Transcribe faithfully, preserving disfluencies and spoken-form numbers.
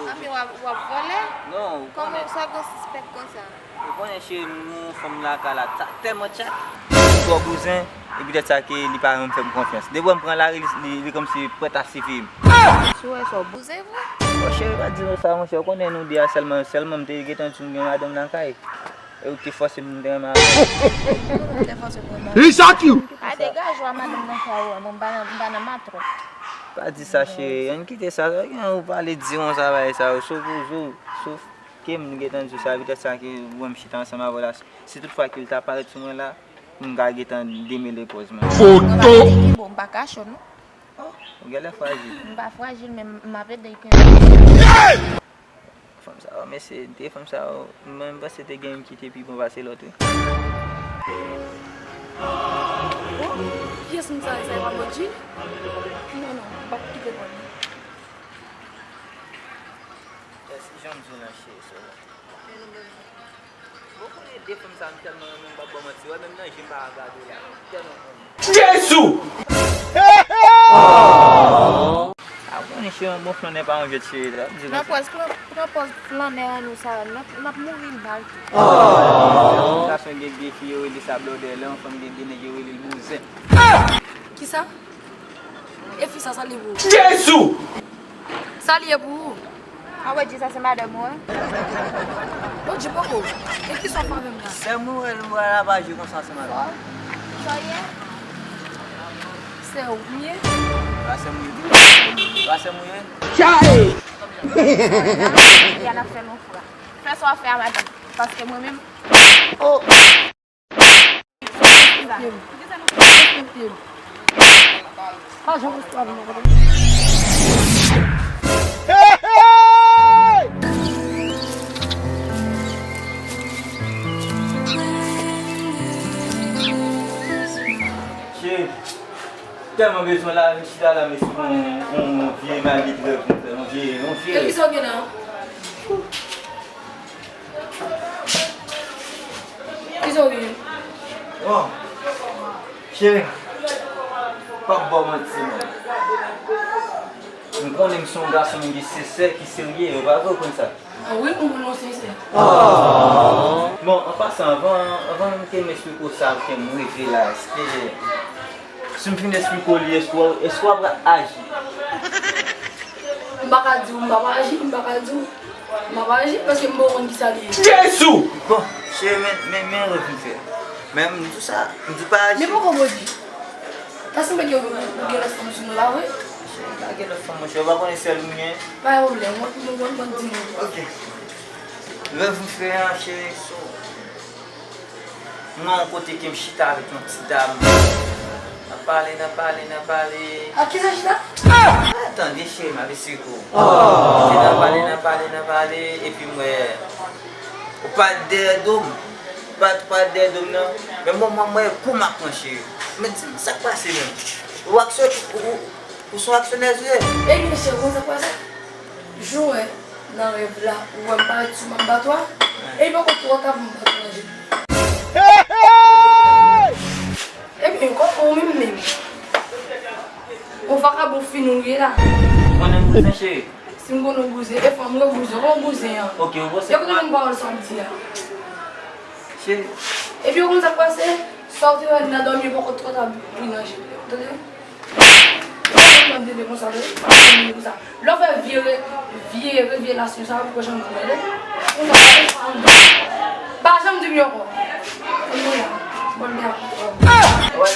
Anpi w ap, w ap vòlè? Non, ou konnen. Kòman sa gon sispèk konsa? Ou konnen cheri m, nou fanm lakay la, sa tèlman tchat. Li twò bouzen, e poutèt sa ke li pa janm fè m konfyans. Depi w wè m pran lari, li, li, li kòmsi prèt a sifi m. Si w wè sa w bouzen vre? Bon, cheri, pa di nou sa, monchè, ou konnen nou de a sèlman, sèlman m te gentan di w m gen madanm lakay. E ou ki te fòse m te renmen avè w. Ou te fòse m renmen avè w. He shot you! Pa degaje w a madanm nan sa ou wè, mwen m pa nan, m pa nan matwòt. Pa di sa, cheri. Ann kite sa. Sa gen ou pale di konsa bagay sa yo. Sof ou, sof, sof ke m gentan di w sa, poutèt sa ke ou wè m chita ansanm avè w la. Si tout fwa ke l ta parèt sou mwen la, m ka gentan demele pòz mwen. Foto! Mwen pa ki bon, m pa kachòt non. Oh, ou genlè frajil. M pa frajil, men m ap ede ke Fanm sa yo, mesye, de fanm sa yo, mwen m panse te gen youn ki te pi bon pase lòt, wi. Oh, kiyès moun sa, sa e pa Bodji? Non, non, m p ap kite bò li. Yes, jan m di w nan cheri, so. Bon, konnen de fanm sa, m tèlman renmen, m p ap ba w manti, wè, menm nan je m pa ka gade w la, m tèlman renmen. Jezi! A konnen cheri, yon bon flannè pa yon jwèt cheri, la di konsa. Pran pòz flan-, pran pòz flannè an nou sa, n ap, n ap mouri mal tou. Yon gason gen de fi yo rele sa blòdè, lè yon fanm gen de nèg yo rele l bouzen. Kisa? E fi sa, sa li ye pou ou? Jezi! Sa li ye pou ou? A wè, di sa se madanm ou, wi. Bon, di poko. E kisa w fè avè m la? Sè mwen wè nou wè la pa jwe konsa se madanm. Sa w ye? Sè ou m ye? Pa sè mwen ye. Pa sè mwen ye. Chay! Yè n ap fè l yon fwa. Fè sa w ap fè a madanm. Paske mwen menm. Oh! Respekte m. Respekte m. Pa janm respekte m. Cheri, tèlman bezwen la, vin chita la, mesye, yon, yon vye malgit rèv nou fè, yon vye, yon vye. E kisa w gen la? Kisa w gen? Bon, cheri, m p ap ba w manti, non. M konnen m se yon gason ki sensè, ki serye, e pa vre, ou konn sa? A wi, m konnen w sensè. Bon, an pasan, anvan, anvan m te m esplike w sa ke m reve la, èske si m fin esplike w li, èske w, èske w ap aji? M pa ka di w, m pa ka aji, m pa ka di w. M ap aji paske m poko konn kisa li ye. Jezi! Bon, cheri, men, men, men rèv m fè. Men m di w sa, m di w pa aji. Men poko Bodji. Ta sanble ke ou, ou gen lòt fanm sou mwen, pa vre? Cheri, m pa gen lòt fanm, monchè. Ou pa konnen sèl ou m gen? Pa gen pwoblèm, mwen, mwen, mwen, mwen di nou. Ok. Rèv m fè an, cheri, so. M nan yon kote ke m chita avèk yon ti dam. N ap pale, n ap pale, n ap pale. Ak kisa chita? Ah, tande, cheri, m ap esplike w. N ap pale, n ap pale, n ap pale, epi m wè ou pa t dèyè do m. Ou pa t, pa t dèyè do m, non. Men moman m wè kou m ap pran, cheri. Men di m, sa k pase menm? Ou aksyon, ou, ou, ou se yon aksyonè, wi. Ebyen, cheri, konn sa k pase? Jan w wè nan rèv la, ou wè m parèt sou m ap bat ou a, e li poko twò ta pou m bat ou nan je. Ebyen, kòman ou menm menm? Yon vakabon fini ou ye la. Konnen m bouzen, cheri. Si m konnen w bouzen, e fanm ou yo bouzen, kòman w bouzen an? Ok, ou panse. Yo konnen menm pawòl sa w ap di a. Cheri. Epi ou konn sa k pase? Sa w te wè nan dòmi, poko twò ta pou li nan je. Tande? Ou pa janm tande konsa, tande? Pa janm tande konsa. Lè w fè vye re-, vye revelasyon sa, ou pa janm di m, tande? Konsa, pa janm di m. Pa janm di m ankò. Ann mwen la. Bòl de a. Wè,